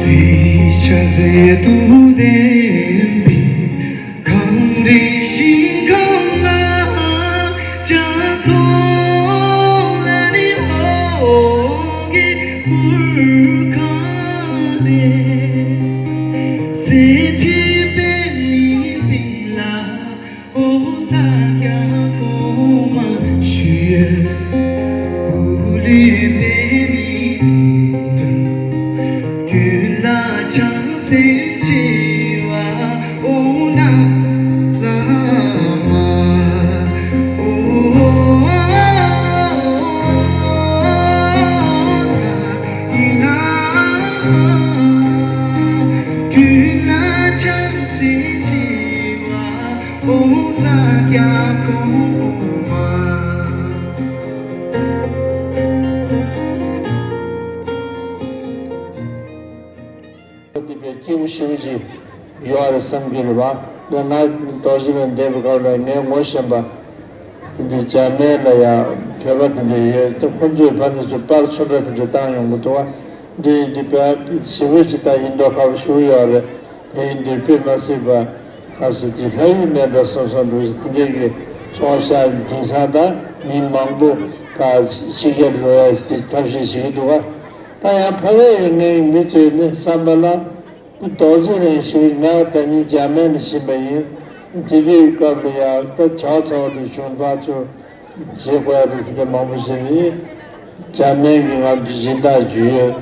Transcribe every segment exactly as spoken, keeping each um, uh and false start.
ཕྱག་འཚལ་དུ་བསྟན་པའི་གངས་རི་ཞིང་ཁམས་ལ། རྒྱ་མཚོ་ལ་ནི་འོ་བརྒྱལ་གུར་དཀར་ནས། གསེར་ཁྲི་པདྨའི་སྟེང་ལ། ཨོ་ས་ཀྱ་གོང་མ་བཞུགས། སྐུ་ལུས་པདྨའི་སྤྲིན་བྲལ། རྒྱུད་ལ་བྱང་སེམས་ཆེ་བ་ཨོ་ན་ལ་མ། ཨོ་ན་ལ་མ། རྒྱུད་ལ་བྱང་སེམས་ཆེ་བ། ཨོ་ས་ཀྱ་གོང་མ། དེ་བས་སྐྱེས་བུ་ཞེ་པོ་ཅིག་ཡོད་རེད་བསམ་གྱི་རེད་བ། ང་རྡོ་རྗེ་གླིང་བསྡད་པའི་སྐབས་ལ་ངའི་ངོ་ཤེས་པ་དེ་འདྲའི་འཇར་མན་ལ་ཡང་བོད་པ་དེ་འདྲ་ཡོད་དེ། ཁོ་ཚོས་ཕ་ནས་ཚུར་པར་ཚོན་ཁྲ་དེ་འདྲ་བཏང་ཡོང་གི་འདུག་བ། འདི་ཡིན་དུས་བས་ཞེ་པོ་ཅིག་ད་ཡིན་མདོག་ཁ་པོ་ཞེ་པོ་ཡོད་རེད། དེ་ཡིན་དུས་དཔེ་མ་སྲིད་པ་ཁ་སོ་ཅིག་ལྷ་ཡུལ་མེད་འགྲོ་བསམ་བསམ་འདུག་ཟེར། དེ་འདྲའི་གི་ཚོང་ཤག་དེང་སང་ད་མི་མང་པོ་ད་ཕྱི་རྒྱལ་འགྲོ་ཡ་ཐབས་ཤེས་བྱེད་ཀྱི་འདུག་ག། ད་ཡང་ཕ་གིར་ཡོད་མཁན་གྱི་མི་ཚོས་ནི་བསམ་པ་ལ། རྡོ་རྗེ་གླིང་ཞིག་ང་ད་ནི་འཇར་མན་ལ་ཕྱིན་པ་ཡིན། དེ་དུས་སྐབས་ལ་ཡང་ད་བྱ་བ་ཚ་བ་དེ་བྱུང་ཐག་ཆོད་བྱེད་དགོས་ཡ་དེ་དེ་འདྲ་མང་པོ་ཞིག་ཡིན། འཇར་མན་གྱི་ང་ཚོ་སྦྱིན་བདག་ཞིག་ཡོད།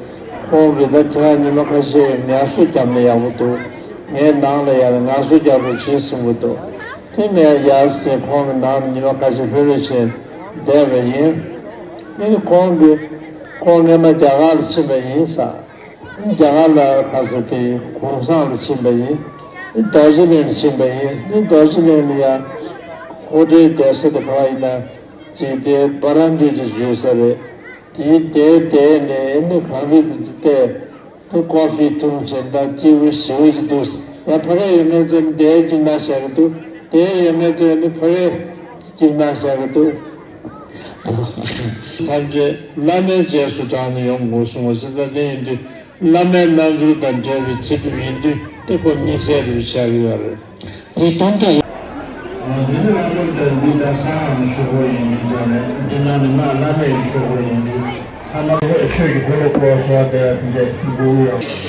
ཁོང་གིས་ད་ཁྱེད་རང་ཉི་མ་ཁ་ཤས་ངལ་གསོ་རྒྱབ་ན་ཡག་པོ་འདུག། ངའི་ནང་ལ་ཡང་ངལ་གསོ་རྒྱག་རོགས་བྱེད་གསུང་གི་འདུག། དེ་ནས་ཡར་སེ་ཁོང་གི་ནང་ལ་ཉི་མ་ཁ་ཤས་ལྷོད་ལྷོད་བྱས་བསྡད་པ་ཡིན། ཨེ་ཁོང་གིས་ཁོང་སྔོན་མ་རྒྱ་གར་ལ་ཕྱིན་པ་ཡིན་ས། རྒྱ་གར་ལ་ག་ས་དེ་གུང་སེང་ལ་ཕྱིན་པ་ཡིན། རྡོ་རྗེ་གླིང་ལ་ཕྱིན་པ་ཡིན། འདི་རྡོ་རྗེ་གླིང་ལ་ཡང་ཧོ་ཊེལ་བསྡད་ས་དེ་ག་པར་ཡིན་ན། ཅིག་དེ་བ་ར་འདྲ་ཅིག་བརྗོད་ས་རེད། དེ་དེ་དེ་ནས་ནི་གངས་རི་དེ་ཚོ་བལྟས། དེ་ཀོ་ཕི་འཐུང་བྱས་ད་སྐྱིད་པོ་ཞེ་པོ་ཅིག་འདུག། ཡང་ཕ་གིར་ཡོད་མཁན་ཚོ་ནི་དེ་སྐྱིད་ན་བཞག་གི་འདུག། དེ་ཡོད་མཁན་ཚོ་ནི་ཕ་གིར་སྐྱིད་ན་བཞག་གི་འདུག། ཐམས་ཅད་བླ་མའི་རྗེས་སུ་འབྲངས་ནས་ཡོང་དགོས་གསུངས་པ་ཅི་ལྟར་དེ་ཡིན་དུས། བླ་མའི་རྣལ་འབྱོར་དང་འབྲེལ་བའི་ཚེ་སྒྲུབ་ཡིན་དུས་དེ་ཁོ་དམིགས་བསལ་དུ་ཆགས་ཀྱི་ཡོད་རེད། དེ་དོན་དག་འདི་ནི་བླ་མ་དང་འདི་ལྟར་གསང་སྔགས་ཀྱི་ཆོས་སྐོར་ཡིན་ཟེར་ནས། འདི་ནང་ནས་མ་བླ་མའི་ཆོས་སྐོར་ཡིན་དུས་ཐ་མ་ཆོས་ཀྱི་འཁོར་ལོ་བསྐོར་སོགས་དེ་འདྲ་འདུག་ཡོད།